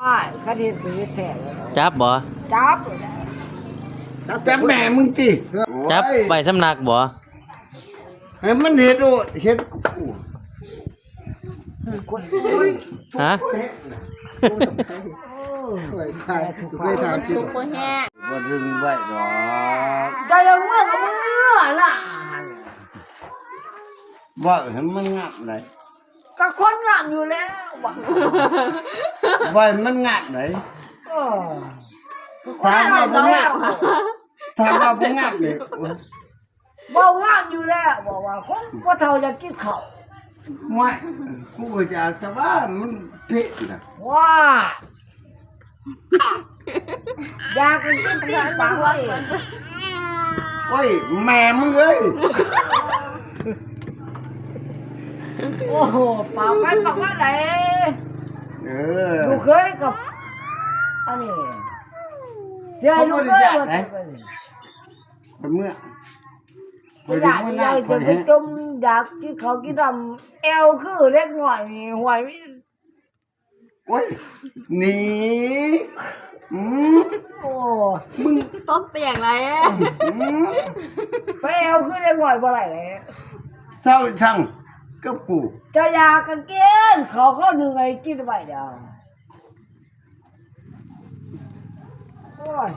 ອ້າຍ ຄັນເຮັດກໍເຮັດແທ້ແລ້ວ ຈັບບໍ່? ຈັບ ຈັບແມ່ມຶງຕິ ຈັບໄວ້ສຳນັກບໍ່? ໃຫ້ມັນເຮັດໂລດ ເຮັດ ຮະ? ເຄີຍຖ່າຍ ເຄີຍຖ່າຍ ບໍ່ດຶງໄວ້ດອກ ຈະເອົາເມືອກັບເມືອລະ ເວົ້າໃຫ້ມັນງາມໄດ໋ ກໍຄົນງາມຢູ່ແລ້ວ ເວົ້າ ເວົ້າໃຫ້ມັນງາມໄດ໋ ເອີ ຖາມວ່າບໍ່ງາມ ຖາມວ່າບໍ່ງາມນີ້ ເວົ້າງາມຢູ່ແລ້ວ ເວົ້າວ່າຄົນບໍ່ເຖົ້າຢາກກິນເຂົ້າ ໂອ້ຍ ກູກໍຢາກ ແຕ່ວ່າມັນເພະນະ ວ້າ ຢາກກິນ ກິນປາກເລີຍ ໂອ້ຍ ແມ່ມຶງເອີຍ ໂອ້ໂຫ ປາກໄປປາກມາໄດ໋ ເອີ ລູກເຂີຍກັບ ອັນນີ້ ຊິໃຫ້ລູກເຂີຍ ເຂົາບໍ່ໄດ້ຢາກໄດ໋ ເມື່ອ ໄປຢາກໃຫຍ່ ຂ້ອຍເປັນຈົມຢາກກິນເຂົ້າກິນນ້ຳ ແອວຄືເດັກນ້ອຍນີ້ ຫ້ວຍ ໂອ້ຍ ໜີ ອືມ ໂອ້ ມຶງຕົກຕຽງຫຼາຍ ອືມ ໄປແອວຄືເດັກນ້ອຍບໍ່ໄດ້ແຫຼະ ເຊົາຊ່າງກັບກູ ເຈົ້າຢາກກໍກິນ ເຂົ້າເຂົາໜຶ້ງໃຫ້ກິນໄວ້ດຽວ ໂອ້ຍ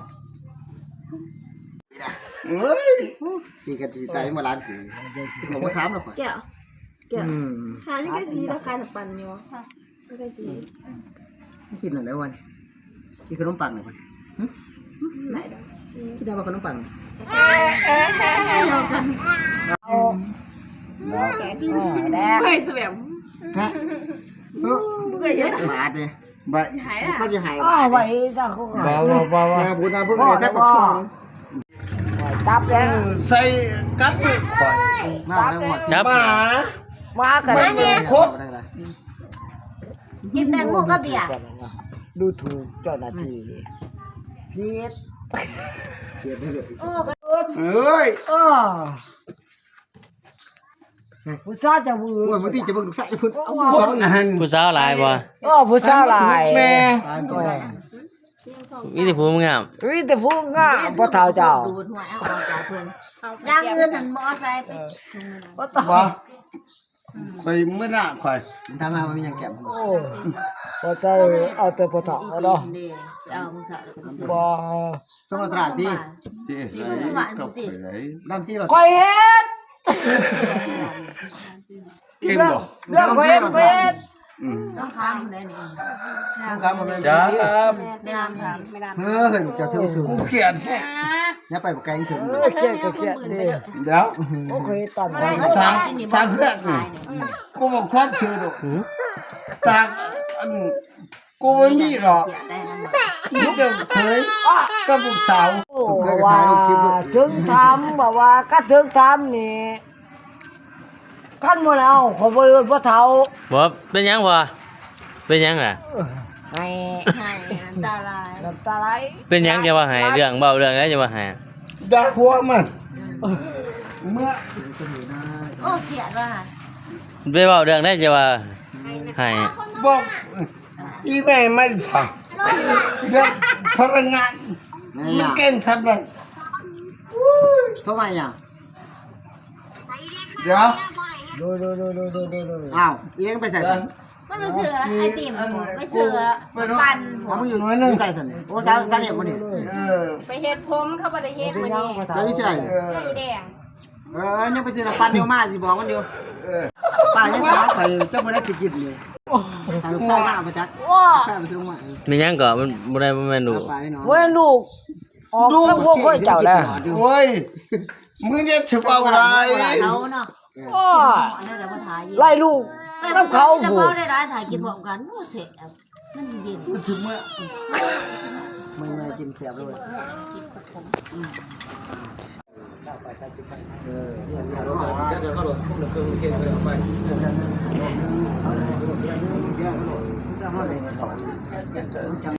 ເອີຍ ປີກັນຊິຕາຍບໍ່ລ້ານປີ ບໍ່ຖາມແລ້ວຂ້ອຍ ແກ້ວ ແກ້ວ ອືມ ຫານີ້ກໍຊິລາຄານ້ຳປັ່ນຢູ່ ນີ້ກໍຊິ ກິນອັນໃດວະນີ້ ກິນຂະໜົມປັງນີ້ຫຶ ກິນໄດ້ບໍ່ຂະໜົມປັງ ເອົາ ເອີ ແດກ ເຮີ້ຍ ຈະແບບ ຮະ ເອີ ບໍ່ເຄີຍເຫັນ ບາດນີ້ ບໍ່ ຊິໃຫ້ລະ ເຂົາຊິໃຫ້ ອ້າວ ໄວ້ຊະ ບໍ່ ບໍ່ ບໍ່ ບໍ່ ໜ້າບຸນ ໜ້າບຸນ ບໍ່ ແຕ່ປາກຊ່ອງ ຈັບແລ້ວ ເອີ ໃສ່ກັບຂ້ອຍ ມາແລ້ວ ຈັບ ໝາ ໝາກໍໄດ້ ຄົນ ກິນແຕງໂມກັບເບຍ ດູຖູກເຈົ້າໜ້າທີ່ ຜິດ ໂອ້ ເອີຍ ເອີ ຜູ້ສາວຈະວື ໂອ້ຍ ບາງທີຈະເບິ່ງລູກຊາຍເພິ່ນ ເອົາຜູ້ສາວ ຜູ້ສາວຫຼາຍບໍ່? ເອີ ຜູ້ສາວຫຼາຍ ແມ່ ເອີ ມີແຕ່ຜູ້ງາມ ມີແຕ່ຜູ້ງາມ ພໍ່ເຖົ້າເຈົ້າ ດູດຫົວເອົາອອກຈາກເພິ່ນ ຢ່າງອື່ນຫັ້ນບໍ່ໃສ່ໄປ ບໍ່ຕ້ອງ ບໍ່ ຂ້ອຍເມື່ອໜ້າຂ້ອຍ ຖາມຫາວ່າມີຫຍັງແກ້ມ ໂອ້ ບໍ່ໃສ່ ເອົາແຕ່ພໍ່ເຖົ້າເນາະ ເອົາ ບໍ່ ສົງສານຕິ ດຳຊິ ຂ້ອຍເຮັດ ເກັ່ງບໍ່? ເລື່ອງເວນ ເວນ ອືມ ນ້ອງຄາມຜູ້ໃດນີ້ ນ້ອງຄາມບໍ່ແມ່ນ ຈ້າ ແມ່ນາງນີ້ ແມ່ນາງ ເຮີ້ຍ ເຈົ້າເທິງສູງ ກູກຽດແທ້ ຢ່າໄປບໍ່ໄກເຖິງ ເອີ ກຽດກໍກຽດເດ້ ດຽວ ໂອ້ ຂ້ອຍເຮັດຕາມ ສ້າງ ສ້າງເຮືອນນີ້ ອືມ ກູບໍ່ຄວນຊື່ດອກ ຫື ຈາກ ອັນ ກູບໍ່ມີດອກ ມີແຕ່ເຂີຍກັບລູກສາວ ໂອ້ ເຂີຍກໍຖ່າຍລົງຄລິບໂລດ ເຖິງຖາມ ບອກວ່າຄັນເຖິງຖາມນີ້ ຄັນບໍ່ໄດ້ເອົາ ຂ້ອຍບໍ່ເອີ້ນພໍ່ເຖົ້າ ບໍ່ ເປັນຫຍັງບໍ່? ເປັນຫຍັງລະ? ໄຫ້ ໄຫ້ ນ້ຳຕາໄຫຼ ນ້ຳຕາໄຫຼ ເປັນຫຍັງຈັ່ງວ່າໄຫ້? ເລື່ອງ ເວົ້າເລື່ອງໃດຈັ່ງວ່າໄຫ້? ດ່າຜົວມັນ ເມື່ອ ໂອ້ ກຽດວ່າ ໄປເວົ້າເລື່ອງໃດຈັ່ງວ່າໄຫ້? ບອກ ອີແມ່ມັນຊະ ເລື່ອງພະນັກງານ ມັນເກັ່ງສ່ຳນັ້ນ ໂທມາຫຍັງ? ດຽວ ໂດຍ ໂດຍ ໂດຍ ໂດຍ ໂດຍ ໂດຍ ອ້າວ ອີ່ຫຍັງໄປໃສຊັ້ນ? ມັນໄປຊື້ໄອຕິມ ໄປຊື້ປັ່ນ ເອົາ ມຶງຢູ່ໜ່ວຍໜຶ່ງ ຢູ່ໃສຊັ້ນນີ້? ໂອ້ ສາວ ສາວເນຍບໍ່ນີ້? ເອີ ໄປເຮັດຜົມ ເຂົາບໍ່ໄດ້ເຮັດມື້ນີ້ ເຈົ້າຢູ່ໃສ? ເອີ ເຈົ້າຢູ່ໃສ? ເອີ ເອີ ຍັງໄປຊື້ນ້ຳປັ່ນຢູ່ ມາຊິບອກມັນຢູ່ ເອີ ປ້າຍັງຖາມໄປ ເຈົ້າບໍ່ໄດ້ຊິກິນນີ້ ໂອ້ ຖ້າລູກຊາຍມາບໍ່ຈັກ ໂອ້ ລູກຊາຍມັນຊິລົງມາ ແມ່ນຫຍັງກໍ ມັນບໍ່ໄດ້ ບໍ່ແມ່ນລູກ ບໍ່ແມ່ນລູກ ອອກ ລູກ ນຳຫົວຂ້ອຍເຈົ້າແລ້ວ ໂອ້ຍ ມຶງຢ່າຊິເວົ້າຫຼາຍ ເຂົາເນາະ ໂອ້ ໄລ່ລູກນຳເຂົາພຸ້ນ ໄດ້ຫຼາຍ ຖ້າກິນພ້ອມກັນ ໂອ້ ແຊບ ມັນເຢັນ ມັນຊິເມື່ອຍ ເມື່ອຍໆ ກິນແຊບເລີຍ ເອີ ເອົາໄປ ເອົາໄປ ເອົາໄປ ເອົາໄປ ເອົາໄປ ເອົາໄປ ເອົາໄປ